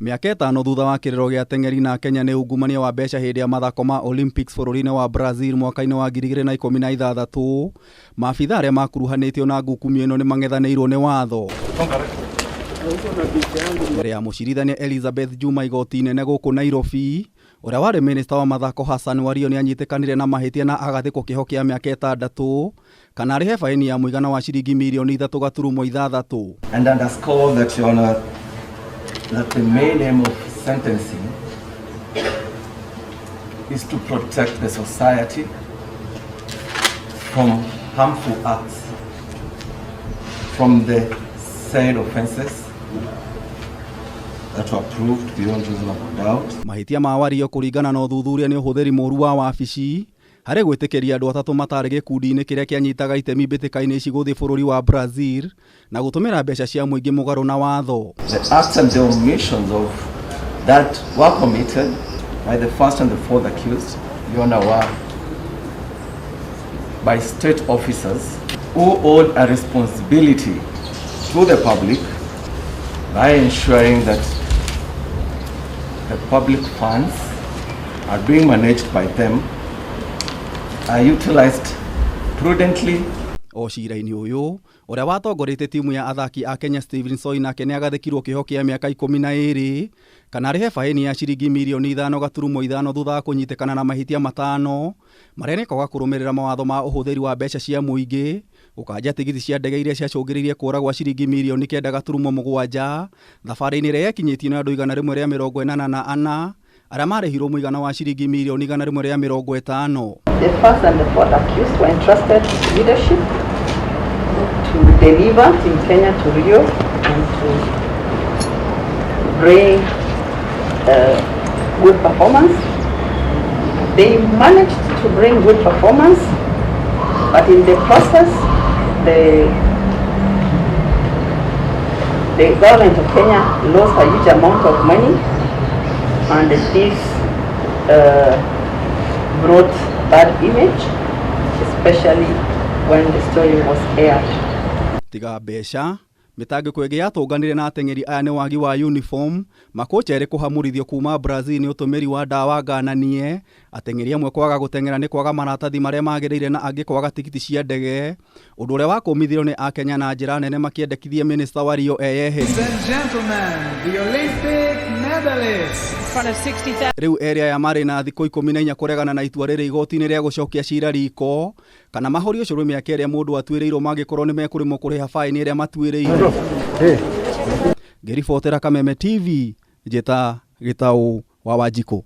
Mĩaka 5 thutha wa kĩrĩro gĩa ateng'eri na Kenya nĩ ungumania wa mbeca hĩndĩ ya mathako ma Olympics bũrũri-inĩ wa Brazil mwaka-inĩ wa 2016, maabitha arĩa makuruhanĩtio na ngukumio ĩno nĩ mang'ethanĩirwo nĩ watho. Mbere ya mũcirithania Elizabeth Juma igoti inene gũkũ Nairobi, ũrĩa warĩ minista wa mathako Hassan Wario nĩ anyitĩkanire na mahĩtia na agathĩkwo kĩoho kĩa mĩaka 6 kana arĩhe baĩni ya mũigana wa ciringi mirioni 3.6. And underscore that, Your Honor, that the main aim of sentencing is to protect the society from harmful acts, from the said offenses that were proved beyond reasonable doubt. Mahĩtia ma Wario kũringana na ũthuthuria nĩ ũhũthĩri mũru wa wabici harĩ gwĩtĩkĩria andũ atatũ matarĩ gĩkundi-inĩ kĩrĩa kĩanyitaga itemi mbĩtĩka-inĩ ici gũthiĩ bũrũri wa Brazil na gũtũmĩra mbeca cia mũingĩ mũgarũ na watho. The acts and the omissions of that were committed by the first and the fourth accused, Your Honor, were by state officers who owed a responsibility to the public by ensuring that the public funds are being managed by them, are utilized prudently. O cira-inĩ ũyũ, ũrĩa watongoretie timu ya athaki a Kenya Steven Soi nake nĩ agathĩkirwo kĩoho kĩa mĩaka 12 kana arĩhe baĩni ya ciringi mirioni 5.5 thutha wa kũnyitĩkana na mahĩtia 5 marĩa nĩ kwaga kũrũmĩrĩra mawatho ma ũhũthĩri wa mbeca cia mũingĩ, gũkanja tigiti cia ndege iria ciacũngĩrĩirie kũra gwa ciringi mirioni 9.7 thabarĩ-inĩ ĩrĩa yekinyĩtio nĩ andũ 184 arĩa marĩhirwo mũigana wa ciringi mirioni 150. The first and the fourth accused were entrusted with leadership to deliver Team Kenya to Rio and to bring good performance. They managed to bring good performance, but in the process, the government of Kenya lost a huge amount of money, and this brought bad image, especially when the story was aired. Tiga mbeca, mĩtangĩko ĩngĩ yatũnganire na ateng'eri aya nĩ wagi wa uniform, makocha erĩ kũhamũrithio kuma Brazil nĩ ũtũmĩri wa ndawa ngananie, ateng'eri amwe kwaga gũteng'era nĩ kwaga maratathi marĩa magĩrĩire na angĩ kwaga tigiti cia ndege, ũndũ ũrĩa wakũmithirio nĩ akenya na njĩra nene makĩendekithia Minista Wario eyeherie. Ladies and gentlemen, the Olympic medalists. In front of 60,000. Rĩu erĩ aya marĩ na thikũ 14 kũregana na itua rĩrĩ igoti-inĩ rĩa gũcokia cira riko kana mahorio ũcũrũ mĩaka ĩrĩa mũndũ atuĩrĩirwo mangĩkorwo nĩ mekũremwo kũrĩha baĩni ĩrĩa matuĩrĩirwo. Ngĩribotera Kameme TV, njĩta Gĩtaũ wa Wanjikũ.